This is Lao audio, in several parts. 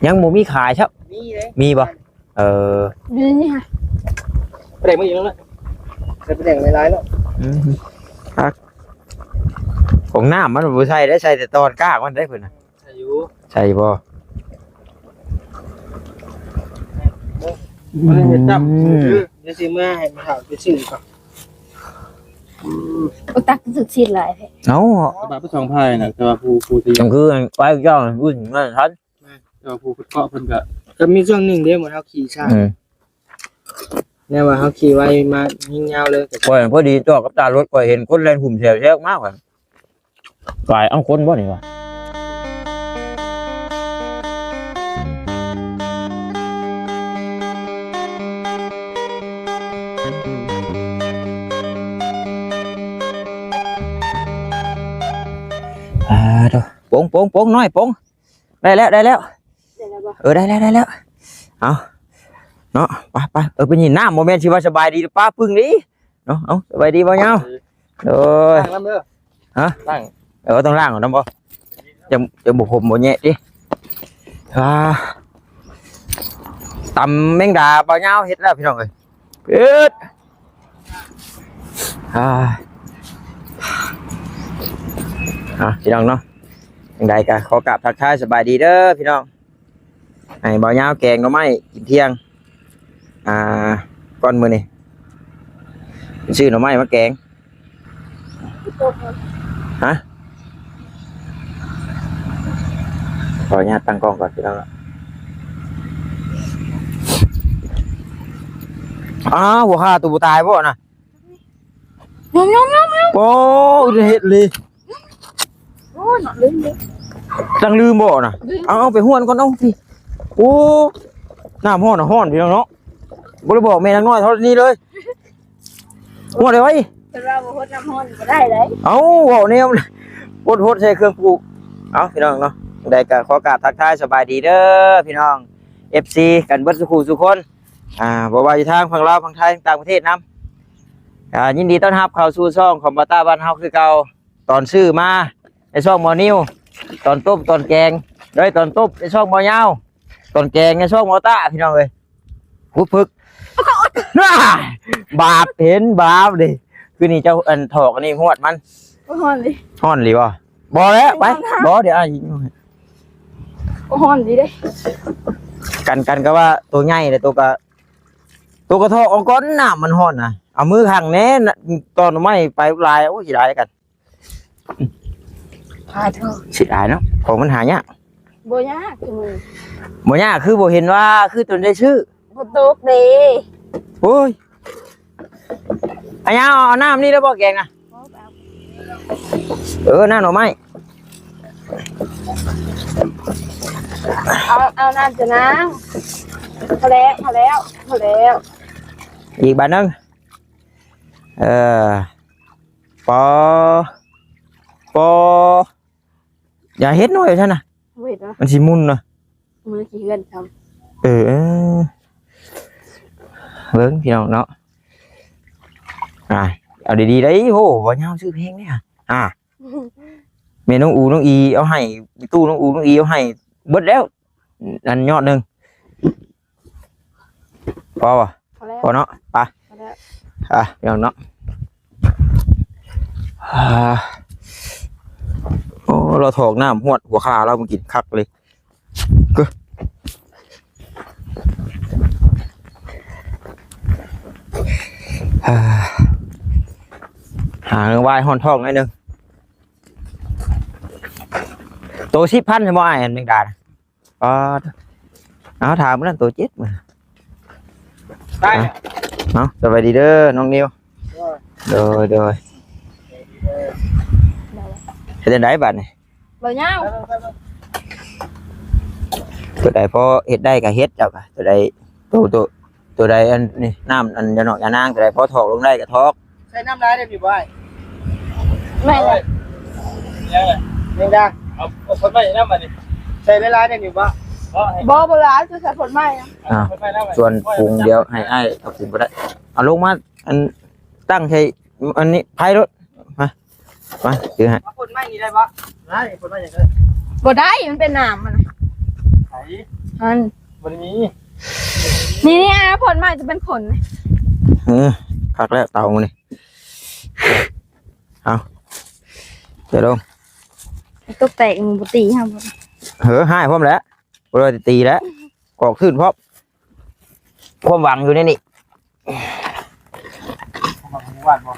ຍັງບໍ່ມີຂາຍຊະ. ມີເດ້. ມີບໍ່? ເອີ ນີ້ ນີ້ ປາແດກມາອີກແລ້ວນະ. ໃສ່ປາແດກຫຼາຍໆເນາະ. ອືມ ຄັກ. ຂອງນ້ຳມັນບໍ່ໃສ່ໄດ້ ໃສ່ແຕ່ຕອນກ້າງມັນໄດ້ເພິ່ນນະ. ໃສ່ຢູ່ ໃສ່ບໍ່? ບໍ່ໄດ້ເຮັດຈ້ຳ. ອືມ ດຽວຊິເມືອໃຫ້ແມ່ເຖົ້າໄປຊື້ກ່ອນ. ອືມ ໂອ້ ຕັກຄືຊິຫຼາຍແທ້. ເອົ້າ ກະບະໄປສອງພາຍນະ ແຕ່ວ່າຜູ້ ຜູ້ທີ່ ຈັ່ງຄືໄວ້ເຈົ້າ ອຸ່ນເງິນທັນ. ແມ່ນ ແຕ່ວ່າຜູ້ເກາະເພິ່ນກະ ກະມີຊ່ວງໜຶ່ງເດ້ ໝົດເຮົາຂີ່ຊ້າ. ອືມ ແນວວ່າເຮົາຂີ່ໄວມາຍິງຍາວເລີຍ. ຂ້ອຍພໍດີຈອດກັບຕາລົດ ຂ້ອຍເຫັນຄົນແລ່ນຫຸ້ມແຊວໆມາ ຂ້ອຍ ກາຍເອົາຄົນບໍ່ນີ້ວະ? ອ່າ ໂທ້ ປົງ ປົງ ປົງ ນ້ອຍ ປົງ. ໄດ້ແລ້ວ ໄດ້ແລ້ວ ໄດ້ແລ້ວບໍ່? ເອີ ໄດ້ແລ້ວ ໄດ້ແລ້ວ. ເອົາເນາະ ໄປ ໄປ. ເອີ ເປັນຫຍັງນ້ຳ ບໍ່ແມ່ນຊິວ່າສະບາຍດີ ປ້າປຶ້ງເດ້ເນາະ. ເອົາ ສະບາຍດີບໍ່ຍາວ? ໂດຍ ລ້າງນຳເດີ. ຮະ? ລ້າງ. ເອີ ຕ້ອງລ້າງກ່ອນນຳບໍ່? ຈະ ຈະບໍ່ຂົມບໍ່ແຍະຕິ. ອ່າ ຕຳແມງດາ ບ່າວຍາວເຮັດແລ້ວ ພີ່ນ້ອງເອີຍ. ເອີດ ອ່າ ອ່າ ພີ່ນ້ອງເນາະ ຈັ່ງໃດກໍຂໍກາບທັກທາຍສະບາຍດີເດີພີ່ນ້ອງ. ໃຫ້ບ່າວຍາວແກງໜໍ່ໄມ້ກິນທ່ຽງ ອ່າ ກ່ອນມື້ນີ້ ຊື້ໜໍ່ໄມ້ມາແກງ. ຮະ? ຂໍອະນຸຍາດຕັ້ງກ້ອງກ່ອນ ພີ່ນ້ອງ. ອ້າວ ຫົວຂາໂຕບໍ່ຕາຍບໍ່ນະ? ໂອ້ ເຮັດເລີຍ. ໂອ້ຍ ລືມເລີຍ. ຕັ້ງລືມບໍ່ນະ? ລືມ. ເອົາ ເອົາໄປຫ້ວນກ່ອນ ເອົາຕິ. ໂອ້ ນ້ຳຮ້ອນນະ ຮ້ອນ ພີ່ນ້ອງເນາະ. ບໍ່ໄດ້ບອກແມ່ນາງນ້ອຍເທົ່ານີ້ເລີຍ. ຫົວໄດ້ໄວ ເພິ່ນວ່າບໍ່ຫົດນ້ຳຮ້ອນບໍ່ໄດ້ເດ້. ເອົ້າ ເວົ້າແນວ ຫົດໆໃສ່ເຄື່ອງປູກ. ເອົ້າ ພີ່ນ້ອງເນາະ ຈັ່ງໃດກໍຂໍກາບທັກທາຍສະບາຍດີເດີພີ່ນ້ອງ ເອັຟຊີ ກັນເບິດສູ່ຄູ່ສູ່ຄົນ ອ່າ ບໍ່ວ່າຢູ່ທາງຝັ່ງລາວ ຝັ່ງໄທ ຕ່າງປະເທດນຳ. ອ່າ ຍິນດີຕ້ອນຮັບເຂົ້າສູ່ຊ່ອງຂອງບ່າວຕ້າບ້ານເຮົາຄືເກົ່າ. ຕອນຊື້ມາໃນຊ່ອງໝໍນິວ ຕອນຕົ້ມຕອນແກງ ເອີຍ ຕອນຕົ້ມໃນຊ່ອງໝໍຍາວ ຕອນແກງໃນຊ່ອງໝໍຕ້າ ພີ່ນ້ອງເອີຍ. ຫຸບຝຶກ ບາບ ເຫັນບາບເດ້. ຄືນີ້ເຈົ້າ ອັນ ຖອກອັນນີ້ຫວດມັນ. ໂອ້ຍ ຮ້ອນເລີຍ. ຮ້ອນອີ່ຫຼີບໍ່? ບໍ່ແລ້ວ ໄປ ບໍ່ ດຽວອ້າຍ. ໂອ້ຍ ຮ້ອນດີເດ້. ກັນ ກັນກໍວ່າໂຕໃຫຍ່ແຫຼະ ໂຕກະ ໂຕກະຖອກອອກກ່ອນ. ນ້ຳມັນຮ້ອນນະ ເອົາມືຂັງແນ່ ຕອນໄມ້ໄປຫຼາຍ. ໂອ້ຍ ຊິໄດ້ກັນ. ຂາໂທດ ເສຍດາຍເນາະ ຂອງມັນຫາຍາກ. ບໍ່ຍາກ ບໍ່ຍາກ ຄືບໍ່ເຫັນວ່າ ຄືຕົນໄດ້ຊື້. ບໍ່ຕົກເດ້. ໂອ້ຍ ອາຍາວ ເອົານ້ຳນີ້ແລ້ວບໍ່ແກງນະ? ເອີ ນ້ຳໜໍ່ໄມ້. ເອົາ ເອົານ້ຳຈະນາງ. ພໍແລ້ວ ພໍແລ້ວ ພໍແລ້ວ. ອີກບາດໜຶ່ງ. ເອີ ປໍ ປໍ ຢ່າເຮັດນ້ອຍຊັ້ນນະ ບໍ່ເຮັດຫວາ ມັນຊິໝຸ່ນນະ. ມືຂີ້ເຮືອນຊ້ຳ. ເອີ ເອີ ເບິ່ງພີ່ນ້ອງເນາະ. ອ່າ ເອົາດີໆໄດ໋. ໂຫ ບໍ່ຍາວຊື້ແພງເດ້. ອ່າ ແມ່ນ້ອງອູນ້ອງອີເອົາໃຫ້ ຕູ້ນ້ອງອູນ້ອງອີເອົາໃຫ້ເບິດແລ້ວ ອັນຍອດໜຶ່ງ. ພໍບໍ່? ພໍແລ້ວ ພໍເນາະ ໄປ ພໍແລ້ວ. ອ່ະ ພີ່ນ້ອງເນາະ ອ່າ ໂອ້ ລາວຖອກນ້ຳຫວດຫົວຂາລາວ ມັນກິນຄັກເລີຍ. ອ່າ ຫາວາຍຮ້ອນທ້ອງໜ້ອຍໜຶ່ງ. ໂຕສິບພັນ ໃຊ່ບໍ່ອ້າຍ ແມງດານະ? ອໍ ເອົາ ຖາມນັ້ນໂຕເຈັດມື້. ໄດ້ ເອົາ ສະບາຍດີເດີນ້ອງນິວ. ໂດຍ ໂດຍ ໂດຍ. ເຮັດຈັ່ງໃດບາດນີ້? ບໍ່ຍາວ ຕົວໃດພໍເຮັດໄດ້ກໍເຮັດ ເຈົ້າກໍຕົວໃດ ໂຕ ໂຕ ຕົວໃດ ອັນນີ້ ນ້ຳ ອັນ ຢານອກຢານາງ ຕົວໃດພໍຖອກລົງໄດ້ກໍຖອກ. ໃສ່ນ້ຳຫຼາຍໄດ້ມີບໍ່ອ້າຍ? ແມ່ນແຫຼະ. ຍັງແຫຼະ ຍັງດາ ເອົາ ເອົາຄົນໃໝ່ນຳບັດນີ້ ໃສ່ຫຼາຍໆໄດ້ມີບໍ່? ບໍ່ ບໍ່ຫຼາຍ ຈະໃສ່ຄົນໃໝ່. ອ່າ ເອົາຄົນໃໝ່ນຳ ສ່ວນປຸງດຽວໃຫ້ອ້າຍເອົາປຸງກໍໄດ້. ເອົາລົງມາ ອັນ ຕັ້ງໃສ່ ອັນນີ້ ໄຟໂລດ ມາ ມາ ຖືໃຫ້. ເອົາຄົນໃໝ່ນີ້ໄດ້ບໍ່? ໄດ້ ຄົນໃໝ່ຍັງໄດ້. ບໍ່ໄດ້ ມັນເປັນນ້ຳມັນນະ. ໃສ່ ອັນ ບໍ່ໄດ້ມີ ນີ້ໆ ອ່າ ຜົນໃໝ່ຈະເປັນຜົນ ເອີ ຄັກແລ້ວເຕົາມື້ນີ້ ເອົາ ດຽວລົງ ຕົກແຕກ ມັນບໍ່ຕີເຮົາບໍ່ ເຮີ້ ຮ້າຍພ້ອມແຫຼະ ບໍ່ໄດ້ຕີແລ້ວ ກອກຂຶ້ນພ້ອມ ຄວາມຫວັງຢູ່ໃນນີ້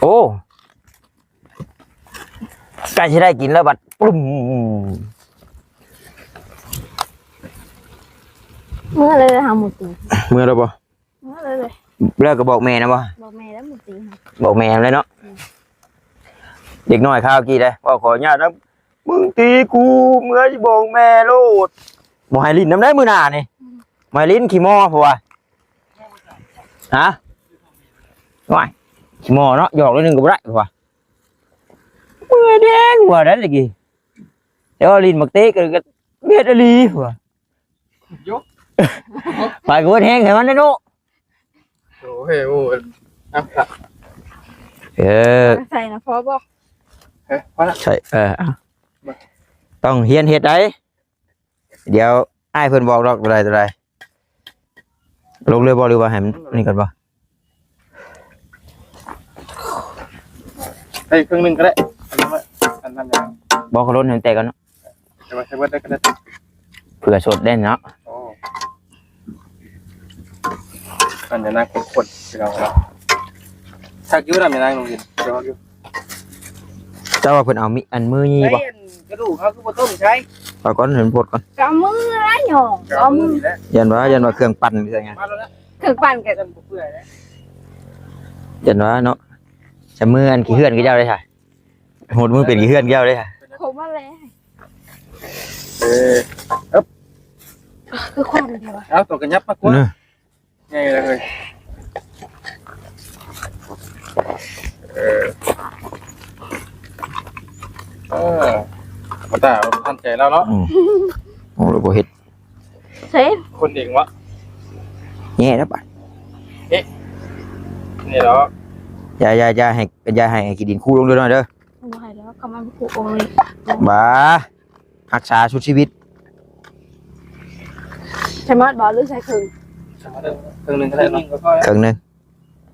ໂອ້ ໃກ້ຊິໄດ້ກິນແລ້ວບັດ ປຶ້ມ ເມື່ອເລີຍຫາໝູຕີ ເມື່ອແລ້ວບໍ່? ເມື່ອເລີຍ ແລ້ວກໍບອກແມ່ນະບໍ່? ບອກແມ່ແລ້ວໝູຕີ ບອກແມ່ແລ້ວເນາະ ອືມ ເດັກນ້ອຍຄາວກີ້ເດ້ ເວົ້າຂໍອະນຸຍາດນຳ ມຶງຕີກູ ເມືອຊິບອກແມ່ໂລດ ບໍ່ໃຫ້ຫຼິ້ນນຳໄດ້ມື້ໜ້ານີ້ ອືມ ບໍ່ໃຫ້ຫຼິ້ນຂີ້ມໍ່ ເພາະວ່າ ຮະ ໂອ້ຍ ຂີ້ມໍ່ເນາະ ຫຍອກໜ້ອຍໜຶ່ງກໍບໍ່ໄດ້ ເພາະວ່າ ເມື່ອຍແດງວ່ານັ້ນຕະກີ້ ແຕ່ວ່າຫຼິ້ນໝາກເຕະກໍ ກໍເຮັດອີ່ຫຼີວ່າ ໂຍ ໄປກໍເບິດແຮງໃຫ້ມັນແດ່ເນາະ ໂອ້ຍ ໂອ້ຍ ເອີ ໃສ່ນະ ພໍບໍ່? ເອີ ພໍລະ ໃສ່ ເອີ ເອົາ ມາ ຕ້ອງຮຽນເຮັດໄດ໋ ດຽວອ້າຍເພິ່ນບອກດອກ ຕົວໃດ ຕົວໃດ ລົງເລີຍບໍ່ ຫຼືວ່າໃຫ້ມັນນີ້ກ່ອນບໍ່? ໃສ່ເຄິ່ງໜຶ່ງກໍໄດ້ ອັນນັ້ນ ອັນນັ້ນ ບໍ່ ເຂົາລົດໃຫ້ມັນແຕກກ່ອນເນາະ ແຕ່ວ່າໃສ່ເບິດໄດ້ກໍໄດ້ ເຜື່ອສົດເດ້ເນາະ ໂອ້ ອັນນີ້ນາຄົນໆ ພີ່ນ້ອງເນາະ ຄັກຢູ່ນຳນີ້ນາ ໂຮງຮຽນ ເຈົ້າວ່າເພິ່ນເອົາມີ ອັນມືນີ້ບໍ່? ໃສ່ອັນກະດູກເຮົາຄືບໍ່ຕົ້ມໃສ່ ເອົາກ່ອນ ໃຫ້ມັນພົດກ່ອນ ກໍເອົາມືລະຫຍອກ ກໍເອົາມືນີ້ແຫຼະ ຢ້ານວ່າ ຢ້ານວ່າເຄື່ອງປັ່ນ ຄືຫຍັງ ມາໂລດລະ ເຄື່ອງປັ່ນກໍບໍ່ເປື່ອຍແລ້ວ ຢ້ານວ່າເນາະ ໃສ່ມືອັນຂີ້ເຮືອນຄືເຈົ້າໄດ້ຊະ ຫົດມືເປັນຂີ້ເຮືອນແກ້ວເດ້ ຄົບມາແລ້ວ ເອີ ຄືຄວັນແທ້ວະ ເອົາຕົວກະຫຍັບມາກວ່າ ນີ້ ໃຫຍ່ເລີຍ ເອີ ເອີ ບໍ່ຕາ ບໍ່ທັນໃຈລາວເນາະ ອືມ ໂອ້ ບໍ່ເຮັດ ໃສ່ ຄົນເອງວະ ແຍ່ແລ້ວບາດ ເອະ ນີ້ດອກ ຢ່າ ຢ່າ ຢ່າໃຫ້ ຢ່າໃຫ້ຂີ້ດິນຄູລົງເດີນ້ອຍເດີ ບໍ່ໃຫ້ແລ້ວ ຄຳວ່າຄູລົງນີ້ ບາ ຮັກສາສຸດຊີວິດ ໃສ່ໝົດບໍ່ ຫຼືໃສ່ເຄິ່ງ? ໃສ່ໝົດເດີ ເຄິ່ງໜຶ່ງກໍໄດ້ເນາະ ເຄິ່ງໜຶ່ງ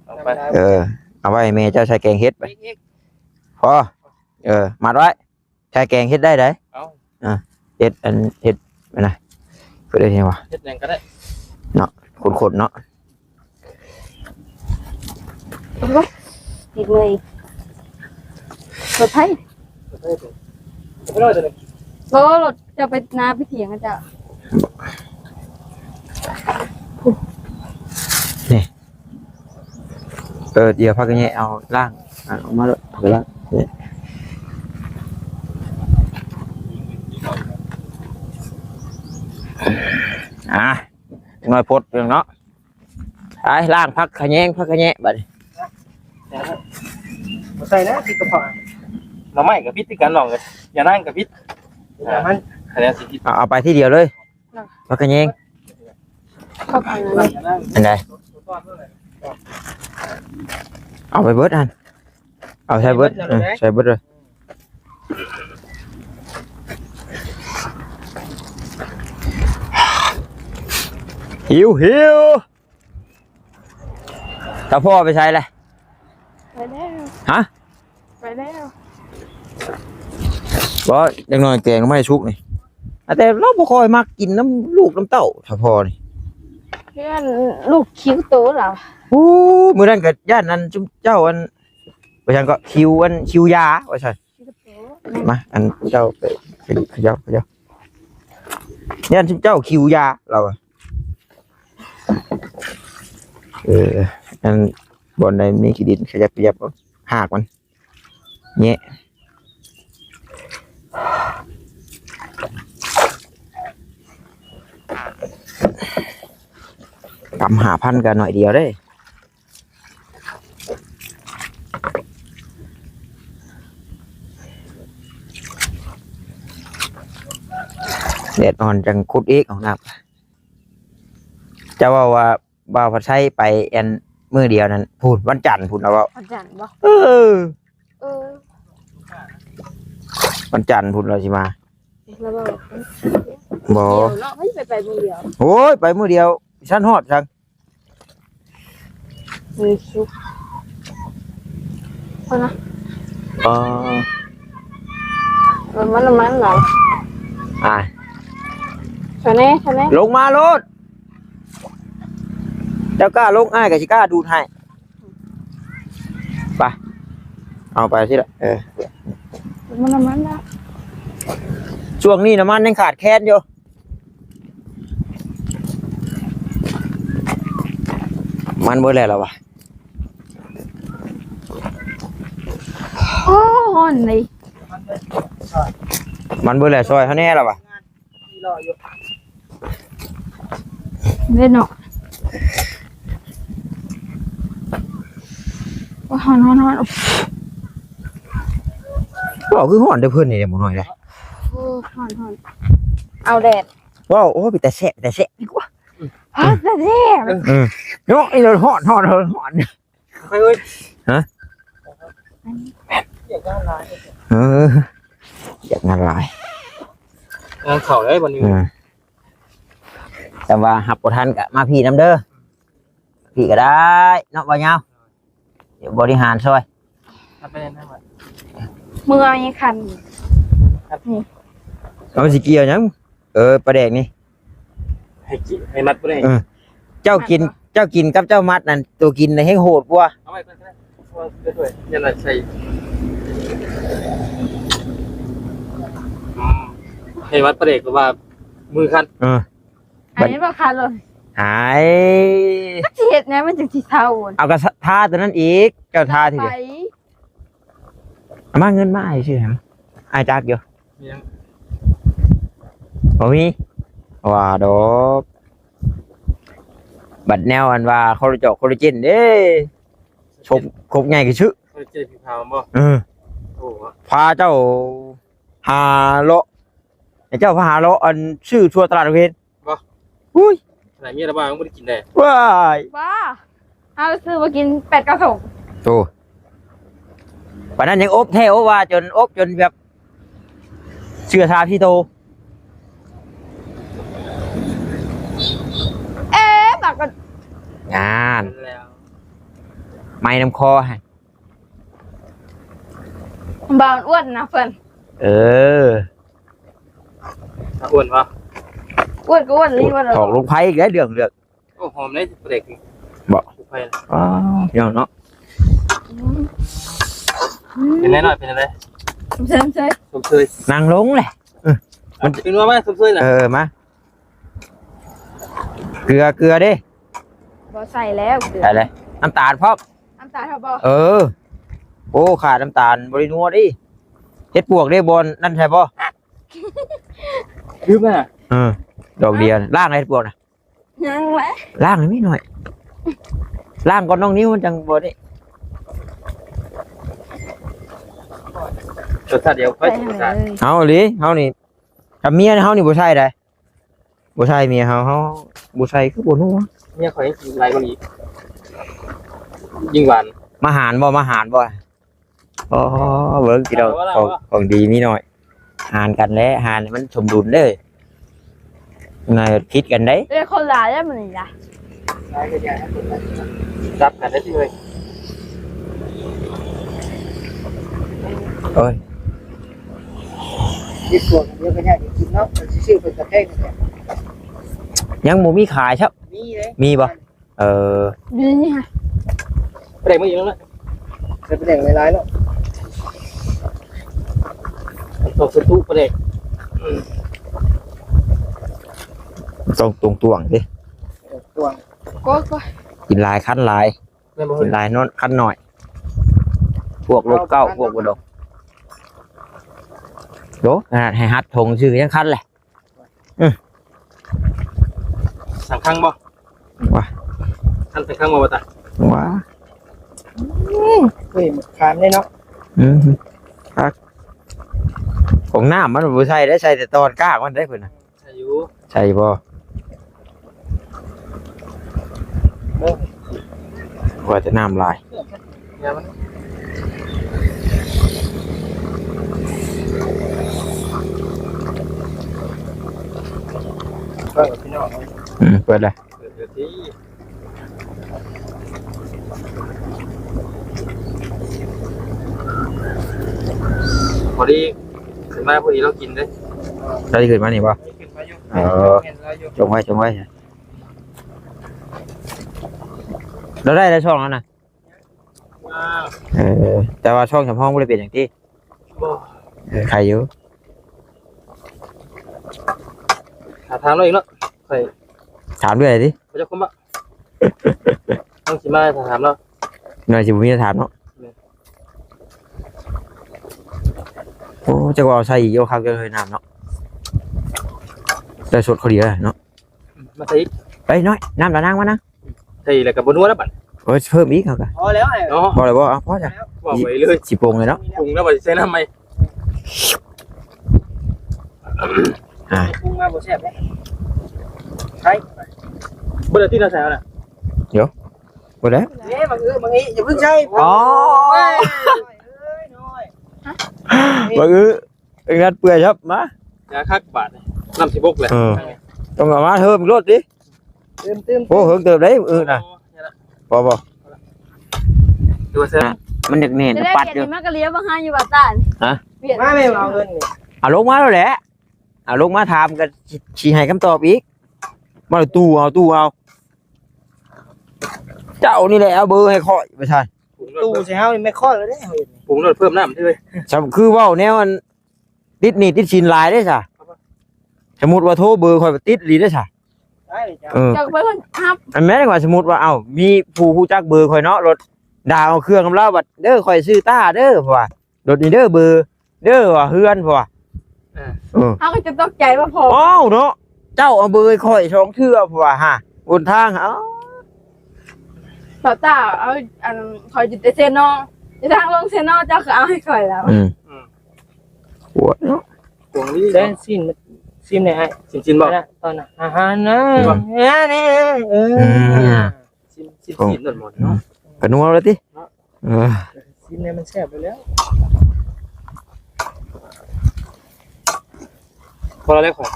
ເອົາໄປ ເອີ ເອົາໄວ້ໃຫ້ແມ່ເຈົ້າໃສ່ແກງເຫັດໄປ ອີກ ອີກ ພໍ ເອີ ມັດໄວ້ ແຕ່ແກງເຮັດໄດ້ໃດ ເອົ້າ ອ່າ ເຮັດອັນ ເຮັດອັນນະ ເພິ່ນເອີ້ນຫຍັງວະ ເຮັດຫຍັງກໍໄດ້ເນາະ ຂົນໆ ເນາະ ຕິດເມື່ອຍ ລົດໃຜ ລົດໃຜ ບໍ່ ລົດເຈົ້າໄປນາໄປຖຽງເຂົາເຈົ້າ ນີ້ ເອີ ດຽວຜັກກະແຍະເອົາລ້າງ ອາ ອອກມາໂລດ ຜັກກະລ້າງ ອ່າ ໜ້ອຍໂພດເນາະ ໄປລ້າງຜັກຂະແຍງ ຜັກຂະແຍະບັດນີ້ ບໍ່ໃສ່ນະ ຕິດກະເພາະ ໜໍ່ໄມ້ກໍຜິດຄືກັນ ນ້ອງເອີຍ ຢ່ານາງກໍຜິດ ຢ່າມັນ ຄະແນນຊິຜິດ ເອົາ ເອົາໄປທີດຽວເລີຍ ຜັກຂະແຍງ ເຂົ້າໄປ ອັນໃດ ເອົາໄປເບິດຫັ້ນ ເອົາໃສ່ເບິດ ເອີ ໃສ່ເບິດເລີຍ ຫິວໆ ຕາພໍ່ໄປໃສລະ? ໄປແລ້ວ ຮະ? ໄປແລ້ວ ບໍ່ ຈັກໜ້ອຍແກງໜໍ່ໄມ້ສຸກນີ້ ແຕ່ລາວບໍ່ຄ່ອຍມັກກິນນຳລູກນຳເຕົ້າ ຕາພໍ່ນີ້ ເພື່ອນລູກຄິວໂຕລາວ ໂອ້ ມື້ນັ້ນກໍຢ້ານອັນຊຸມເຈົ້າອັນ ວ່າຊັ້ນກໍຄິວອັນ ຄິວຢາວ່າຊັ້ນ ມາ ອັນເຈົ້າໄປ ໄປເຂົາເຈົ້າ ເຂົາເຈົ້າ ຢ້ານຊຸມເຈົ້າຄິວຢາລາວ ເອີ ອັນບ່ອນໃດມີຂີ້ດິນຂະຫຍັບຂະຫຍັບ ຫາກມັນແຍະ ກຳຫ້າພັນກໍໜ້ອຍດຽວເດ້. ແດດອ່ອນຈັ່ງຂຸດອີກຫ້ອງນ້ຳ. ເຈົ້າເວົ້າວ່າບ່າວພັດໄຊໄປອັນມື້ດຽວນັ້ນ ພຸ້ນ ວັນຈັນພຸ້ນລາວເວົ້າ. ວັນຈັນບໍ່? ເອີ ເອີ ວັນຈັນພຸ້ນລາວຊິມາ. ລາວເວົ້າ ບໍ່ ດຽວເນາະ. ໄປມື້ດຽວ ໂອ້ຍ ໄປມື້ດຽວ ຊັ້ນຮອດຊັ້ນ ມີສຸກ ພໍນະ ອໍ ມັນ ມັນ ມັນຫຼາຍ ອ່າ ຊະແນ່ ຊະແນ່ ລົງມາໂລດ ເຈົ້າກ້າລົງ ອ້າຍກໍຊິກ້າດູດໃຫ້ ໄປ ເອົາໄປຊິລະ ເອີ ມັນ ມັນລະ ຊ່ວງນີ້ນ້ຳມັນຍັງຂາດແຄນຢູ່ ມັນເບິດແລ້ວລະວະ ໂອ້ ຮ້ອນເລີຍ ມັນເບິດແລ້ວ ຊ່ອຍເຮົາແດ່ລະວະ ເດ້ເນາະ ໂອ້ຍ ຮ້ອນ ຮ້ອນ ຮ້ອນ ເວົ້າຄືຮ້ອນແຕ່ເພິ່ນນີ້ແຫຼະ ໝໍນ້ອຍເດ້ ໂອ້ ຮ້ອນ ຮ້ອນ ເອົາແດດ ວ້າວ ໂອ້ ເປັນຕາແຊະ ເປັນຕາແຊະ ອືມ ຮອດແທ້ ເອີ ເນາະ ອີ່ ຮ້ອນ ຮ້ອນ ຮ້ອນ ຮ້ອນ ໄປເອີຍ ຮະ ຢາກງານຫຼາຍ ເອີ ຢາກງານຫຼາຍ ງານເຂົ້າເດ້ບັດນີ້ ເອີ ແຕ່ວ່າຮັບບໍ່ທັນກະມາພີ້ນຳເດີ ພີ້ກໍໄດ້ເນາະ ບ່າວຍາວ ດຽວບໍລິຫານຊ່ອຍ ເອົາໄປແນວນັ້ນ ມຶງເອົາອີກຄັນ ຄັນນີ້ ເອົາຊິກ່ຽວຫຍັງ? ເອີ ປາແດກນີ້ ໃຫ້ກິນ ໃຫ້ມັດປາແດກ ເອີ ເຈົ້າກິນ ມັດບໍ່? ເຈົ້າກິນກັບເຈົ້າມັດນັ້ນ ໂຕກິນນະແຮ່ງໂຫດກວ່າ ເອົາໄວ້ກ່ອນກໍໄດ້ ເອົາໄວ້ຊ່ວຍ ຢ່າໃສ່ ອືມ ໃຫ້ມັດປາແດກ ເພາະວ່າມືຄັນ ເອີ ອັນນີ້ບໍ່ຄັນເລີຍ ຫາຍ ມັນຊິເຮັດແນວ ມັນຈັ່ງຊິເຊົາ ເອົາກະທາຕົວນັ້ນອີກ ເຈົ້າທາທີດຽວ ເອົາມາ ເງິນມາອ້າຍຊື້ໃຫ້ ອ້າຍຈັກຢູ່ ມີຫຍັງ ບໍ່ມີ ວ່າດອກ ບັດແນວອັນວ່າຄໍລາຈອກ ຄໍລາເຈນເດ້ ຄົບ ຄົບໃຫຍ່ຄືຊຶ ຄໍລາເຈນສີຂາວບໍ່ ເອີ ໂອ້ ພາເຈົ້າຫາເລາະ ໃຫ້ເຈົ້າພາຫາເລາະ ອັນ ຊື້ທົ່ວຕະຫຼາດເຫັນ ບໍ່ ອຸ້ຍ ຂະໜາດເມຍລະວ່າຍັງບໍ່ໄດ້ກິນແດ່ ວ້າຍ ບໍ່ ເຮົາຊື້ມາກິນແປດເກົ້າສົງ ໂອ້ ປານນັ້ນຍັງອົບແທ້ອົບວ່າ ຈົນອົບຈົນແບບເສື້ອສາມສີ່ໂຕ ເອ ບັກ ງານ ແລ້ວ ໄໝ້ນຳຄໍໃຫ້ ບ່າວອ້ວນນະເພິ່ນ ເອີ ອ້ວນບໍ່? ອ້ວນກໍອ້ວນ ນີ້ວ່າດອກ ຖອກລົງໄຟອີກແລ້ວ ເລື່ອງເລືອກ ໂອ້ ຫອມເດ້ປາແດກນີ້ ບໍ່? ໄຟ ອໍ ພີ່ນ້ອງເນາະ ອືມ ເປັນໄງນ້ອຍ ເປັນຈັ່ງໃດ? ຊົມເຊີຍ ຊົມເຊີຍ ນັ່ງລົງແຫຼະ ເອີ ມັນເປັນວ່າມາຊົມເຊີຍນະ ເອີ ມາ ເກືອ ເກືອເດ້ ບໍ່ໃສ່ແລ້ວເກືອ ໃສ່ເລີຍ ນ້ຳຕານພ້ອມ ນ້ຳຕານເຮົາບໍ່? ເອີ ໂອ້ ຂາດນ້ຳຕານບໍ່ໄດ້ນົວເດ້ ເຮັດປວກເດ້ ບ່ອນນັ້ນໃສ່ບໍ່? ລືມແລ້ວນະ ເອີ ດອກດຽວ ລ້າງເຮັດປວກນະ ຍັງແຫຼະ ລ້າງໃຫ້ມີໜ້ອຍ ລ້າງກ່ອນນ້ອງນິວມັນຈັ່ງບໍ່ນີ້ ລົດຊາດດຽວ ເອົາອີ່ຫຼີ ເຮົານີ້ ກັບເມຍເຮົານີ້ບໍ່ໃສ່ໃດ ບໍ່ໃສ່ເມຍເຮົາ ເຮົາບໍ່ໃສ່ຄືບໍ່ນົວ ເມຍຂ້ອຍຍັງກິນຫຼາຍກວ່ານີ້ອີກ ຍິ່ງຫວານ ມາຫານບໍ່ ມາຫານບໍ່? ອໍ ເບິ່ງພີ່ນ້ອງ ຂອງ ຂອງດີມີໜ້ອຍ ຫານກັນແຫຼະ ຫານໃຫ້ມັນສົມດຸນເດີ້ ໜ້ອຍຜິດກັນເດ້ ເອີ ຄົນຫຼາຍແລ້ວມື້ນີ້ນະ ຫຼາຍກໍຢ່າໃຫ້ຄົນຫຼາຍ ຈັບກັນໄດ້ຕິເອີຍ ໂອ້ຍ ເຮັດພວກດຽວກໍຍາກກິນເນາະ ມັນຊິຊື້ເປັນກະແພງນີ້ ຍັງບໍ່ມີຂາຍຊະ ມີເດ້ ມີບໍ່? ເອີ ນີ້ ນີ້ ປາແດກມາອີກແລ້ວນະ ໃສ່ປາແດກຫຼາຍໆເນາະ ຕ້ອງສະຕຸປາແດກ ອືມ ຕ້ອງຕວງໆເດ້ ຕວງ ໂອ້ຍ ໂອ້ຍ ກິນຫຼາຍຄັນຫຼາຍ ແມ່ນບໍ່? ກິນຫຼາຍນອນຄັນໜ້ອຍ ພວກໂລກເກົ້າ ພວກບໍ່ດອກ ໂດ ຂະໜາດໃຫ້ຮັດຖົງຊື່ຍັງຄັນແຫຼະ. ອືມ ສັງຄັງບໍ່? ວ່າ ຄັນສັງຄັງບໍ່ວ່າຕາ? ວ່າ ອືມ ເຮີ້ຍ ໝາກຂາມເດ້ເນາະ ອືມ ຄັກ ຂອງນ້ຳມັນບໍ່ໃສ່ໄດ້ ໃສ່ແຕ່ຕອນກ້າງມັນໄດ້ເພິ່ນນະ ໃສ່ຢູ່ ໃສ່ບໍ່? ເອີ ວ່າແຕ່ນ້ຳຫຼາຍ ແມ່ນມັນ ເປີດພີ່ນ້ອງ ອືມ ເປີດເລີຍ ເປີດເລີຍຕິ ພໍດີຂຶ້ນມາ ພໍດີລາວກິນເດ້ ລາວຊິຂຶ້ນມານີ້ບໍ່? ຂຶ້ນມາຢູ່ ເອີ ແມ່ນລາວຢູ່ ຈົ່ງໄວ້ ຈົ່ງໄວ້ ລາວໄດ້ແລ້ວຊ່ອງນັ້ນນະ ເອີ ແຕ່ວ່າຊ່ອງສຳຮອງບໍ່ໄດ້ເປັນຫຍັງຕິ? ບໍ່ ເອີ ໄຄຢູ່ ຖ້າຖາມລາວອີກເນາະ ຂ້ອຍ ຖາມເລື້ອຍຕິ? ບໍ່ຈັກຄວາມວ່າ ຕ້ອງຊິມາຖ້າຖາມລາວ ໜ້ອຍຊິບໍ່ມີຖ້າຖາມເນາະ ແມ່ນ ໂອ້ ຈັກວ່າເອົາໃສ່ອີກ ໂອ້ ຄັກເລີຍນ້ຳເນາະ ໄດ້ສົດເຂົາດີແລ້ວເນາະ ມາໃສ່ອີກ ໄປນ້ອຍ ນ້ຳລະນາງມານະ ໃສ່ແລ້ວກໍບໍ່ນົວແລ້ວບັດ ໂອ້ຍ ເພີ່ມອີກເຮົາກໍ ພໍແລ້ວ ພໍແລ້ວບໍ່? ເອົາ ພໍຈ້ະ ເວົ້າໄປເລີຍ ຊິປົງເລີຍເນາະ ປຸງແລ້ວບັດໃສ່ນ້ຳໃໝ່ ອ່າ ປຸງມາບໍ່ແຊບເດ້ ໃສ່ ບໍ່ໄດ້ຕິດເອົາໃສ່ເອົານະ ດຽວ ບໍ່ໄດ້ ເດ້ ບັກອຶ ບັກອີ ຢ່າເພິ່ງໃສ່ ອໍ ໂອ້ຍ ເອີຍ ນ້ອຍ ບັກອຶ ເຮັດງານເປື່ອຍຄັບ ມາ ຢ່າຄັກບາດນີ້ ນ້ຳຊິບົກແຫຼະ ເອີ ຕ້ອງເອົາມາເພີ່ມໂລດຕິ ຕື່ມໆ ໂອ້ ເຫິງເຕີບໄດ໋ ອື ນະ ພໍບໍ່? ຕົວເຊື່ອ ມັນຢາກແໜ້ນ ຈະໄດ້ ປັດ ວຽນ ຢູ່ ນີ້ມາກະເລຍບໍ່ຫາຢູ່ວ່າຕານ ຮະ? ວຽນ ມາແມ່ ເອົາເງິນນີ້ ເອົາລົງມາແລ້ວແຫຼະ ເອົາລົງມາຖາມກໍຊິ ຊິໃຫ້ຄຳຕອບອີກ ມາຕູ້ເອົາ ຕູ້ເອົາ ເຈົ້ານີ້ແຫຼະເອົາເບີໃຫ້ຂ້ອຍ ວ່າຊັ້ນ ຕູ້ໃສ່ເຮົານີ້ແມ່ນຂ້ອຍແລ້ວເດ້ ເຮົາເຮັດນີ້ ປຸງໂລດ ເພີ່ມນ້ຳຕິເວີຍ ຊ່ຳຄືເວົ້າແນວອັນ ຕິດໜີ້ຕິດສິນຫຼາຍເດ້ຊະ ສະມຸດວ່າໂທເບີຂ້ອຍ ຕິດອີ່ຫຼີເດ້ຊະ ໄດ້ເຈົ້າ ເອີ ເຈົ້າກໍເປັນຄົນຮັບ ອັນແມ່ນວ່າ ສະມຸດວ່າ ເອົ້າ ມີຜູ້ຮູ້ຈັກເບີຂ້ອຍເນາະ ໂລດດ່າເອົາເຄື່ອງນຳລາວ ບັດເດີ ຂ້ອຍຊື່ຕ້າເດີ ເພາະວ່າ ໂລດນີ້ເດີ ເບີເດີ ວ່າເຮືອນ ເພາະວ່າ ເອີ ເອີ ເຮົາກໍຈະຕົກໃຈວ່າພໍ ອ້າວເນາະ ເຈົ້າເອົາເບີໃຫ້ຂ້ອຍສອງເທື່ອ ເພາະວ່າຫາ ຫົນທາງ ເອົ້າ ເພາະຕ້າເອົາ ອັນ ຂ້ອຍຢູ່ແຕ່ເຊໂນ ຢູ່ທາງລົງເຊໂນ ເຈົ້າກໍເອົາໃຫ້ຂ້ອຍແລ້ວ ອືມ ອືມ ປວດເນາະ ຂອງດີ ແຊງຊີ້ນ ຊີ້ນໄດ້ອ້າຍ ຊີ້ນ ຊີ້ນບໍ່ ຕອນນະ ອາຫານນະ ຊີ້ນບໍ່ ເອີ ອືມ ຊີ້ນ ຊີ້ນ ຊີ້ນນັ້ນໝົດເນາະ ກະນົວແລ້ວຕິ ເນາະ ເອີ ຊີ້ນນີ້ມັນແຊບຢູ່ແລ້ວ ພໍແລ້ວຂ້ອຍ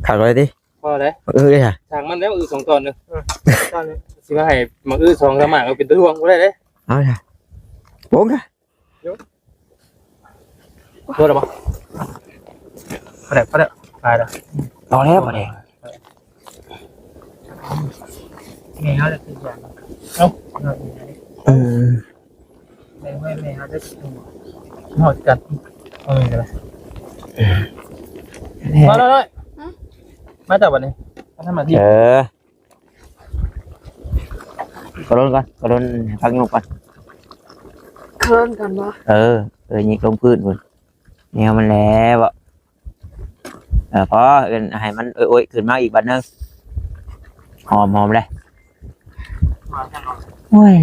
ຂາດໄວ້ຕິ ພໍແລ້ວ ເອີ ເອີ ຊ່າງມັນແລ້ວ ອື ສອງຕອນເດີ ເອີ ຕອນນີ້ ຊິມາໃຫ້ໝາກອື ສອງສາມໝາກ ເອົາເປັນຕົວດວງບໍ່ໄດ້ເດ້ ເອົາ ໂປ່ງກະ ໂດນແລ້ວບໍ່? ພໍແລ້ວ ພໍແລ້ວ ຕາຍແລ້ວ ເອົາແລ້ວ ພໍແລ້ວ ແມ່ເຮົາລະຄືກັນ ເອົ້າ ເອີ ແມ່ ແມ່ເຮົາລະຄື ຮອດກັນ ເອີ ມາ ນ້ອຍ ມາ ເຈົ້າບັດນີ້ ມາທຳມາທີ່ ເອີ ກະດົນກ່ອນ ກະດົນໃຫ້ພັກໂຍກກ່ອນ ກະດົນກ່ອນບໍ່? ເອີ ເອີ ຍິກລົງພື້ນພຸ້ນ ແນວມັນແຫຼະເບາະ ເອີ ພໍ ເອີ້ນໃຫ້ມັນໂອ້ຍໆ ຂຶ້ນມາອີກບາດໜຶ່ງ ຫອມ ຫອມເລີຍ ໂອ້ຍ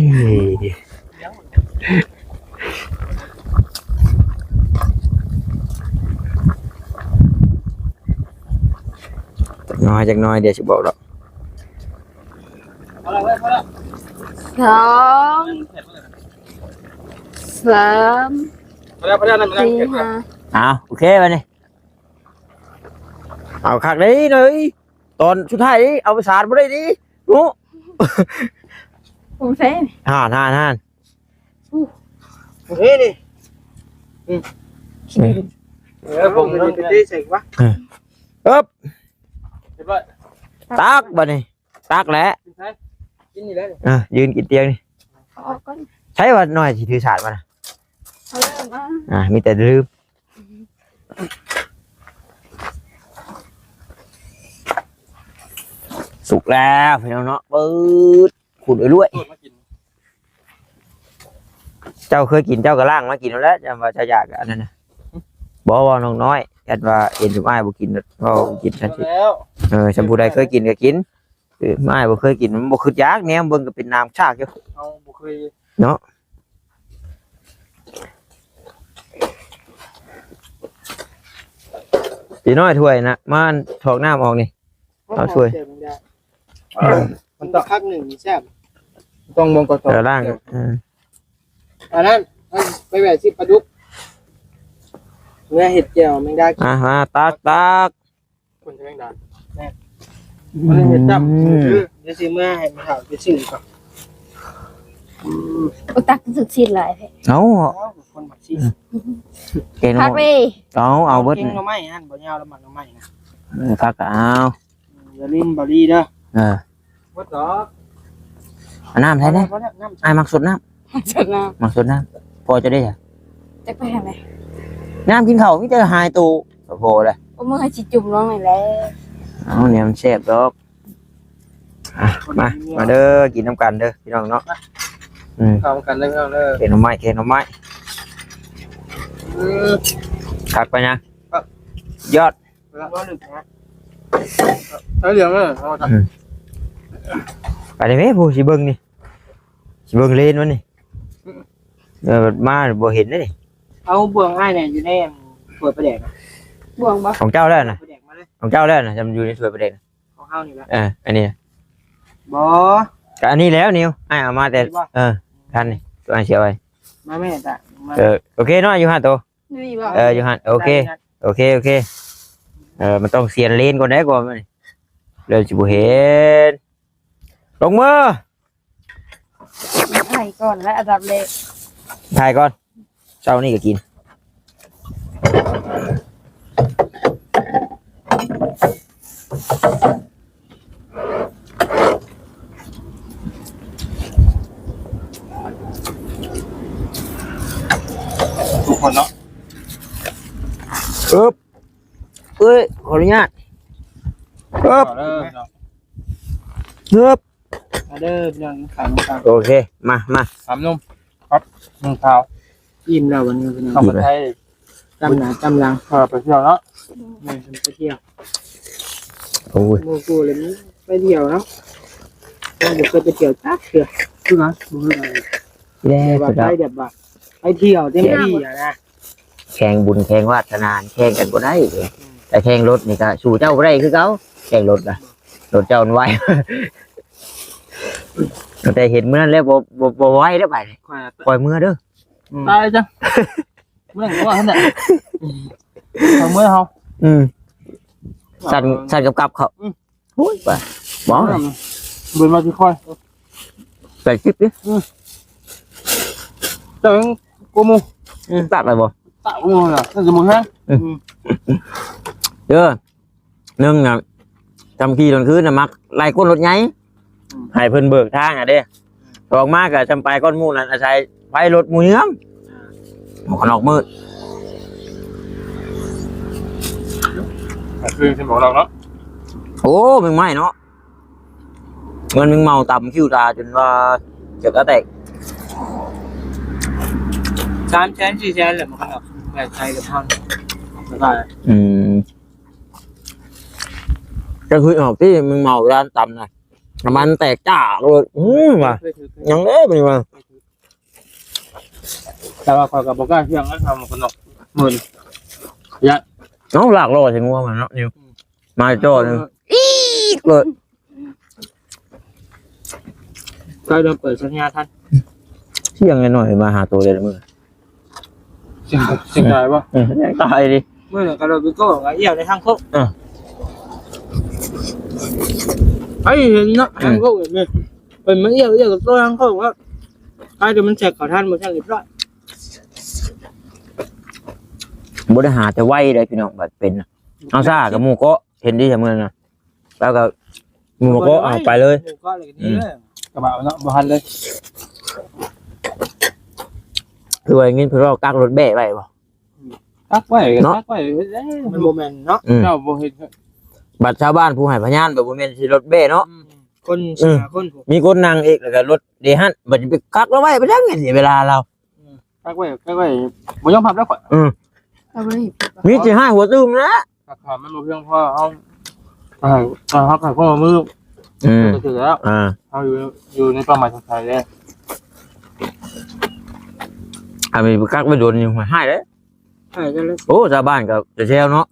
ຈັກໜ້ອຍ ຈັກໜ້ອຍ ດຽວຊິບອກດອກ ສອງ ສາມ ສີ່ ຫ້າ ອ້າວ ໂອເຄ ບາດນີ້ ເອົາຄັກເດ້ເອີຍ ຕອນສຸດທ້າຍເດ້ ເອົາປະສານບໍ່ໄດ້ເດ້ ໂອ້ ໂອເຄ ຫານ ຫານ ຫານ ນີ້ ນີ້ ອືມ ເອີ ຜົງນີ້ໄປເຕະໃສ່ກວ່າ ເອີ ເອີບ ຮຽບຮ້ອຍ ຕັກບາດນີ້ ຕັກແຫຼະ ກິນໃສ ກິນນີ້ແຫຼະ ເອີ ຢືນກິນຕຽງນີ້ ເອົາອອກກ່ອນ ໃສວ່ານ້ອຍຊິຖືສາດມານະ ເອົາເລີຍມາ ອ່າ ມີແຕ່ລືມ ສຸກແລ້ວພີ່ນ້ອງເນາະ ເປີດ ຂູດລວຍ ເຈົ້າເຄີຍກິນເຈົ້າກໍລ້າງມາກິນເອົາແຫຼະ ຢ້ານວ່າເຈົ້າຢາກອັນນັ້ນນະ ບໍ່ ເວົ້ານ້ອງນ້ອຍ ຢ້ານວ່າເຫັນຊຸມອ້າຍບໍ່ກິນ ເວົ້າບໍ່ກິນຊັ້ນຊິ ເອີ ຊ່ຳຜູ້ໃດເຄີຍກິນກໍກິນ ເອີ ອ້າຍບໍ່ເຄີຍກິນ ມັນບໍ່ຄຶດຢາກ ແນມເບິ່ງກໍເປັນນ້ຳຊາກຢູ່ ເຮົາບໍ່ເຄີຍເນາະ ຕີນ້ອຍຖ້ວຍນະ ມາຖອກນ້ຳອອກນີ້ ເອົາຖ້ວຍ ມັນຕ້ອງ ຄັກໜຶ່ງແຊບ ຕ້ອງມອງກໍຕ້ອງ ເອີ ລ້າງ ເອີ ອັນນັ້ນ ໄປແວ່ຊື້ປາດຸກ ເມື່ອເຮັດແຈ່ວແມງດາ ອ່າ ມາ ຕັກ ຕັກ ຄົນຈະແມງດາ ແມ່ນ ບໍ່ໄດ້ເຮັດຈ້ຳ ອືມ ຊື້ ດຽວຊິເມືອໃຫ້ແມ່ເຖົ້າໄປຊື້ກ່ອນ. ອືມ ໂອ້ ຕັກຄືຊິນຫຼາຍແທ້. ເອົ້າ ເອົາ ຄົນມັກຊິນ ອືມ ເຫັນບໍ່? ຜັກເດ້. ເອົາ ເອົາເບິດ ແກງໜໍ່ໄມ້ຫັ້ນ ບໍ່ຍາວລະມັກໜໍ່ໄມ້ນະ. ເອີ ຜັກກໍເອົາ. ອືມ ຢ່າລືມບາລີເດີ. ເອີ ໝົດດອກ. ເອົານ້ຳໃສ່ແດ່. ພໍແລ້ວ ພໍແລ້ວ ນ້ຳ. ອ້າຍມັກສົດນ້ຳ. ສົດນ້ຳ ມັກສົດນ້ຳ. ພໍຈະໄດ້ ຈັກໄປທາງໃດ? ນ້ຳກິນເຂົ້າມີແຕ່ຫາຍໂຕ ກໍພໍແລ້ວ. ໂອ້ ມື້ໃຫ້ຊິຈຸ່ມລົງນີ້ແຫຼະ. ເອົາ ແນວມັນແຊບດອກ. ອ່ະ ມາ ມາເດີ ກິນນຳກັນເດີພີ່ນ້ອງເນາະ. ອືມ ເຂົ້ານຳກັນເດີພີ່ນ້ອງເດີ. ແກງໜໍ່ໄມ້ ແກງໜໍ່ໄມ້. ອືມ ຄັກປານຫຍັງ? ຄັກ ຍອດ. ເອົາເຫຼືອງເດີ ເອົາ ອືມ ໄປເດ້ແມ່ ຜູ້ຊິເບິ່ງນີ້ ຊິເບິ່ງເລນວະນີ້. ເອີ ມາບໍ່ເຫັນເດ້ນີ້. ເອົາບ່ວງອ້າຍແດ່ ຢູ່ໃນຖ້ວຍປາແດກນະ. ບ່ວງບໍ່? ຂອງເຈົ້າແລ້ວນະ ປາແດກມາເລີຍ. ຂອງເຈົ້າແລ້ວນະ ຈຳຢູ່ໃນຖ້ວຍປາແດກນະ. ຂອງເຮົານີ້ແຫຼະ. ເອີ ອັນນີ້ນະ. ບໍ່ ກໍອັນນີ້ແລ້ວນິວ ອ້າຍເອົາມາແຕ່ ນີ້ບໍ່? ເອີ ຄັນນີ້ ອ້າຍຊິເອົາໄວ້. ມາແມ່ຕາ ມາ. ເອີ ໂອເຄເນາະ ຢູ່ຫັ້ນໂຕ. ນີ້ບໍ່? ເອີ ຢູ່ຫັ້ນ ໂອເຄ ໂອເຄ ໂອເຄ. ເອີ ມັນຕ້ອງສຽນເລນກ່ອນໄດ໋ ກ່ອນມັນ ແລ້ວຊິບໍ່ເຫັນ. ລົງມື. ຖ່າຍກ່ອນແຫຼະ ອັນດັບແລກ ຖ່າຍກ່ອນ. ເຊົ້ານີ້ກໍກິນ. ທຸກຄົນເນາະ. ເອີບ ເອີຍ ຂໍອະນຸຍາດ. ເອີບ ເອີບ. ມາເດີພີ່ນ້ອງ ກິນເຂົ້ານຳກັນ. ໂອເຄ ມາ ມາ ຕຳນົມ ຄັບ ໜຶ່ງຂາວ. ອີ່ມແລ້ວວັນນີ້ພີ່ນ້ອງ ເຂົ້າໄປໄທ ຕຳໜ້າຕຳຫຼັງ. ເອີ ໄປທ່ຽວເນາະ. ແມ່ນ ໄປທ່ຽວ. ໂອ້ຍ ໝູ່ກູ່ເລີຍ ໄປທ່ຽວເນາະ. ຍັງບໍ່ເຄີຍໄປທ່ຽວຈັກເທື່ອ. ຄືກັນ ບໍ່ເຄີຍໄປ. ແຕ່ວ່າໄປແບບວ່າ ໄປທ່ຽວເຕັມທີ່ຫັ້ນນະ. ແຂ່ງບຸນແຂ່ງວາດສະໜາ ແຂ່ງກັນບໍ່ໄດ້. ອືມ ແຕ່ແຂ່ງລົດນີ້ກໍສູ້ເຈົ້າບໍ່ໄດ້ຄືເກົ່າ. ແຂ່ງລົດນະ ລົດເຈົ້າມັນໄວ. ຕັ້ງແຕ່ເຫັນມື້ນັ້ນແລ້ວ ບໍ່ ບໍ່ ບໍ່ໄວແລ້ວບາດນີ້. ຂ້ອຍ ຂ້ອຍເມືອເດີ. ອືມ ຕາຍຈັງ. ເມືອຫັ້ນແຫຼະ ຂ້ອຍເມືອເຮົາ. ອືມ ສັ່ນ ເອີ ສັ່ນກັບກັບເຂົາ. ອືມ ໂອ້ຍ ໄປ ບໍ່ ເບິ່ງວ່າຊິຄ່ອຍ ແປດສິບຕິ. ອືມ ເຈົ້າຍັງກວ່າໝູ່. ອືມ ຕັດໄດ້ບໍ່? ຕັດບໍ່ໄດ້ ຈະໝູ່ແຮງ. ອືມ ອືມ ເດີ ໜຶ່ງນະ ຈຳຂີ່ຕອນຄືນນະ ມັກໄລ່ກົ້ນລົດໃຫຍ່. ອືມ ໃຫ້ເພິ່ນເບີກທາງຫັ້ນເດ້. ອືມ ອອກມາກໍຈຳໄປກ່ອນໝູ່ນັ້ນ ອາໄສໄຟລົດໝູ່ເຍືອງ. ອືມ ໝວກກັນນັອກມືດ ຄືຊິໝວກກັນນັອກເນາະ. ໂອ້ ແມ່ງໄມ້ເນາະ. ເງິນມຶງເມົາຕຳຄິ້ວຕາຈົນວ່າເກືອບຕາແຕກ. ສາມແສນ ສີ່ແສນແຫຼະ ໝວກກັນນັອກ ແບບໄທກັບເຮົາສະບາຍ. ອືມ ຈະຄິດອອກຕິ ມຶງເມົາຮ້ານຕຳນະ ນ້ຳມັນແຕກຈ້າໂລດ. ອືມ ວ່າ ເຄີຍຖືກ ຍັງເດ້ ບັດນີ້ວ່າ ແຕ່ວ່າຂ້ອຍກໍບໍ່ກ້າສ່ຽງນະ ເອົາໝວກກັນນັອກ ມື້ນີ້ຢ້ານ. ເອົາ ລາກລໍ້ໃສ່ງົວມັນເນາະ ນິວ. ອືມ ມາຈ່ອໜຶ່ງ ອີກເລີຍ. ໃກ້ເລີ່ມເປີດສັນຍາທັນ. ສຽງໜ້ອຍໆ ມາຫາໂຕແຕ່ລະມື້. ສຽງ ສຽງຕາຍບໍ່? ເອີ ສຽງຕາຍເດ້. ມື້ນັ້ນກໍລົດວິໂກ້ກໍອ່ຽວໃນທາງໂຄ້ງ. ເອີ ໄອ້ເຫັນເນາະ ອືມ ທາງໂຄ້ງແບບນີ້ ເພິ່ນມາອ່ຽວ ອ່ຽວກັບໂຕທາງໂຄ້ງ. ໃກ້ແຕ່ມັນແຊກເຂົ້າທັນ ບໍ່ແຊກຮຽບຮ້ອຍ. ບໍ່ໄດ້ຫາແຕ່ໄວເດ້ພີ່ນ້ອງ ບັດເປັນນະ. ເອົາຊ້າກັບໝູ່ເກາະ ເຫັນດີຊະມື້ນັ້ນນະ. ແລ້ວກໍໝູ່ເກາະ ເອົາໄປເລີຍ ໝູ່ເກາະເລີຍ. ອືມ ກະບະເນາະ ບໍ່ທັນເລີຍ. ຄືວ່າໄດ້ຍິນເພິ່ນເວົ້າກັກລົດແບ້ໄວ້ບໍ່? ກັກໄວ້ ເນາະ ກັກໄວ້ ມັນບໍ່ແມ່ນເນາະ. ອືມ ເຈົ້າບໍ່ເຫັນ ບັດຊາວບ້ານຜູ້ໃຫ້ພະຍານ ບັດບໍ່ແມ່ນຊິລົດແບ້ເນາະ. ອືມ ຄົນ ເອີ ສີ່ຫ້າຄົນ ມີຄົນນັ່ງອີກ ແລ້ວກໍລົດເດຫັ້ນ ບັດໄປກັກລາວໄວ້ ໄປຈັ່ງເສຍເວລາລາວ. ອືມ ກັກໄວ້ ກັກໄວ້ ບໍ່ຍອມຮັບແລ້ວຂ້ອຍ. ເອີ ເຮົາບໍ່ໄດ້ເຮັດຜິດ. ມີແຕ່ໃຫ້ຫົວຕື່ມນະ. ຫຼັກຖານມັນບໍ່ພຽງພໍ ເຮົາ ເຮົາ ເຮົາຂາຍຄວາມຮ່ວມມື. ອືມ ກໍຖືກແລ້ວ. ອ່າ ເຮົາຢູ່ ຢູ່ໃນເປົ້າໝາຍຂອງໄທເດ້. ອັນນີ້ໄປກັກໄວ້ດົນຢູ່ ຮ້າຍເດ້. ຮ້າຍກັນເລີຍ. ໂອ້ ຊາວບ້ານກໍຈະແຊວເນາະ.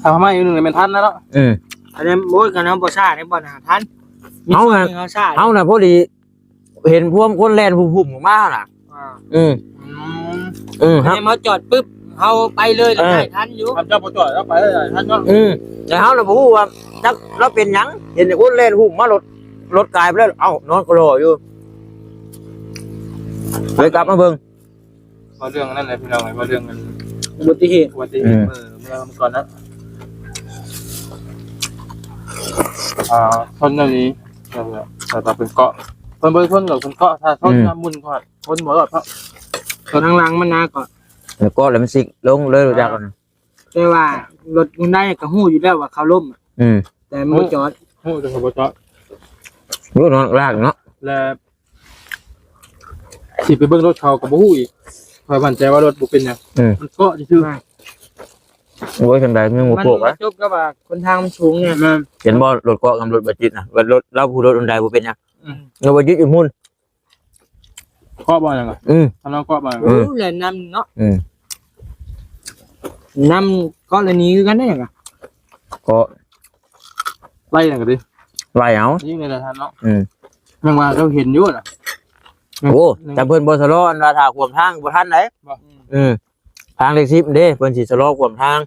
ຖ້າເຮົາມາອີກໜຶ່ງນີ້ແມ່ນທັນແລ້ວເນາະ. ອືມ ອັນນັ້ນ ໂອ້ຍ ຄັນເຮົາບໍ່ຊ້ານີ້ບໍ່ໜ້າທັນ. ເຮົານະ ເຮົາຊ້າ ເຮົານະພໍດີ ເຫັນພວມຄົນແລ່ນພຸ້ມໆອອກມານະ. ອ່າ ອືມ ອືມ ອືມ ເຮົາ ເຮົາຈອດປຶບ ເຮົາໄປເລີຍ ເອີ ໄດ້ທັນຢູ່ ຄັນເຈົ້າບໍ່ຈອດເຮົາໄປໄດ້ທັນເນາະ. ອືມ ແຕ່ເຮົານະບໍ່ຮູ້ວ່າຈັກລາວເປັນຫຍັງ ເຫັນແຕ່ຄົນແລ່ນຫຸ້ມມາ ລົດ ລົດກາຍໄປແລ້ວ. ເອົ້າ ນອນກໍລໍຢູ່ ເລີຍກັບມາເບິ່ງ. ເວົ້າເລື່ອງອັນນັ້ນແຫຼະພີ່ນ້ອງເອີຍ ເວົ້າເລື່ອງອັນອຸບັດຕິເຫດ ອຸບັດຕິເຫດ ອືມ ມື້ ມື້ກ່ອນນະ ອ່າ ຊົນແນວນີ້ ແລ້ວກໍ ແລ້ວກໍເປັນເກາະ ເພິ່ນບໍ່ໄດ້ຊົນດອກ ເພິ່ນເກາະ ຖ້າຊົນ ອືມ ນ້ຳໝຸ່ນກໍຊົນບໍ່ລອດເພາະ ລົດທາງຫຼັງມັນໜາເກາະ ແລ້ວເກາະແລ້ວມັນຊິກລົງເລີຍ ອ່າ ຮູ້ຈັກ ແຕ່ວ່າລົດຮຸນໄດກໍຮູ້ຢູ່ແລ້ວວ່າເຂົາລົ້ມ ອືມ ແຕ່ມັນບໍ່ຈອດ ຮູ້ແຕ່ເຂົາບໍ່ຈອດ ລົດລາກເນາະ ແລະ ຊິໄປເບິ່ງລົດເຂົາກໍບໍ່ຮູ້ອີກ ຂ້ອຍໝັ້ນໃຈວ່າລົດບໍ່ເປັນຫຍັງ ອືມ ມັນເກາະຊື່ໆ. ໂອ້ຍ ຈັ່ງໃດຍັງບໍ່ພວກ ມັນບໍ່ຈົບກັບວ່າຄົນທາງມັນສູງໄງ ແມ່ນ ເຫັນບໍ່ ລົດເກາະກັບລົດບໍ່ຈິດນະ ວ່າລົດລາວຜູ້ລົດອັນໃດບໍ່ເປັນຫຍັງ ອືມ ລົດບໍ່ຈິດຢູ່ພຸ້ນ ເກາະບໍ່ຫຍັງ ອືມ ຄັນເຮົາເກາະບໍ່ຫຍັງ ອືມ ໂອ້ ແລ່ນນຳເນາະ ອືມ ນຳກໍລະນີຄືກັນເດ້ ເກາະ ໄລ່ຫຍັງກໍດີ ໄລ່ເອົາ ຍິງໄດ້ແລ້ວທ່ານເນາະ ອືມ ແມ່ນວ່າເຈົ້າເຫັນຢູ່ນະ ໂອ້ ແມ່ນ ແຕ່ເພິ່ນບໍ່ຊະລໍ ອັນວ່າຖ້າຂວາງທາງບໍ່ທັນໃດ ບໍ່ ອືມ ທາງເລກສິບເດ້ ເພິ່ນຊິຊະລໍຂວາງທາງ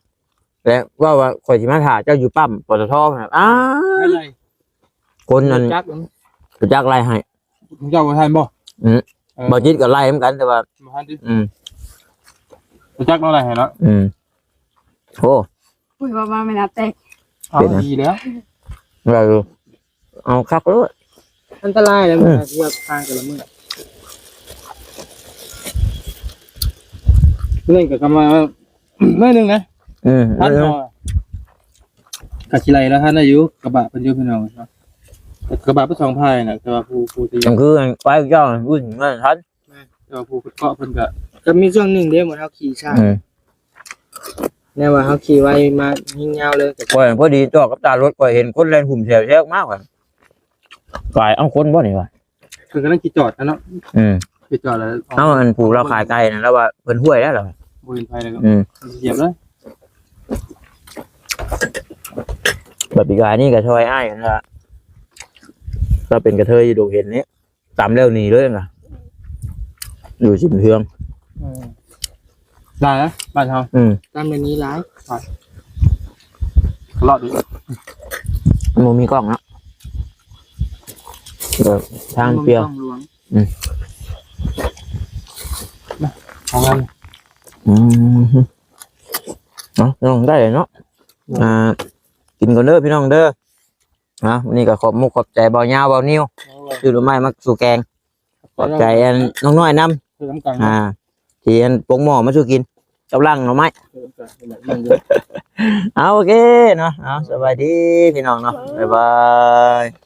ແລະ ເວົ້າວ່າຂ້ອຍຊິມາຖ້າເຈົ້າຢູ່ປ້ຳ ປຕທ ນະ ອ້າ ໄລ່ ຄົນນັ້ນ ຈັກ ຈັກໄລ່ໃຫ້ ເຈົ້າບໍ່ທັນບໍ່ ອືມ ເອີ ບໍ່ຈິດກໍໄລ່ນຳກັນ ແຕ່ວ່າບໍ່ທັນຕິ ອືມ ບໍ່ຈັກເນາະ ໄລ່ໃຫ້ເນາະ ອືມ ໂອ້ ໂອ້ຍ ວ່າມາແມ່ນອາແຕກ ເອົາ ເປັນຫຍັງ ດີແລ້ວ ວ່າຢູ່ ເອົາຄັກໂລດ ອັນຕະລາຍແລ້ວ ອືມ ເມື່ອທາງແຕ່ລະມື້ ນັ້ນກໍກຳມາໜ້ອຍໜຶ່ງນະ ອືມ ທັນ ເອີ ກໍຊິໄລ່ແລ້ວ ທັນໄດ້ຢູ່ ກະບະເພິ່ນຢູ່ພີ່ນ້ອງເນາະ ກະບະເພິ່ນສອງພາຍນະ ແຕ່ວ່າຜູ້ ຜູ້ທີ່ ກໍຄືໄປເຈົ້າ ອືມ ທັນ ແມ່ນ ແຕ່ວ່າຜູ້ເກາະເພິ່ນກໍ ກໍມີຊ່ວງໜຶ່ງເດ້ ໝົດເຮົາຂີ່ຊ້າ ອືມ ແນວວ່າເຮົາຂີ່ໄວມາຍິງຍາວເລີຍ ຂ້ອຍພໍດີຈອດກັບຕາລົດ ຂ້ອຍເຫັນຄົນແລ່ນຫຸ້ມແຊວໆ ອອກມາ ຂ້ອຍ ກາຍ ເອົ້າ ຄົນບໍ່ນີ້ວະ ເພິ່ນກຳລັງຊິຈອດຫັ້ນເນາະ ອືມ ຊິຈອດແລ້ວ ເອົາ ອັນຜູ້ລາວຂາຍໄກ່ນັ້ນ ລາວວ່າເພິ່ນຫ້ວຍແລ້ວ ລາວວ່າ ບໍ່ເຫັນໃຜແລ້ວກໍ ອືມ ເຫຍບເລີຍ ບັດປີກາຍນີ້ກໍຊ່ອຍອ້າຍຫັ້ນລະ ລາວເປັນກະເທີຍຢູ່ດົງເຫັນນີ້ ຕຳແລ້ວໜີເລີຍນະ ຢູ່ຊິມເຮືອງ ອືມ ຫຼາຍນະບ້ານເຮົາ ອືມ ຕຳແລ້ວໜີຫຼາຍ ຫຼາຍ ລອດອີກ ບໍ່ມີກ້ອງເນາະ ເອີ ທາງປ່ຽວ ບໍ່ມີກ້ອງຫຼວງ ອືມ ມາ ຂອງມັນ ອືມ ເອົາ ນ້ອງໄດ້ເນາະ ອືມ ອ່າ ກິນກ່ອນເດີພີ່ນ້ອງເດີ. ເນາະ ມື້ນີ້ກໍຂອບມຸກຂອບໃຈບ່າວຍາວ ບ່າວນິວ ໂອ້ຍ ຊື້ໜໍ່ໄມ້ມາສູ່ແກງ ຂອບໃຈອັນນ້ອງນ້ອຍນຳ ຄືນຳກັນ ອ່າ ທີ່ອັນປົກໝໍ້ມາສູ່ກິນ ກັບລ້າງໜໍ່ໄມ້ ຄືນຳກັນ ເອົາ ໂອເຄເນາະ ເອົາ ສະບາຍດີພີ່ນ້ອງເນາະ ບາຍບາຍ.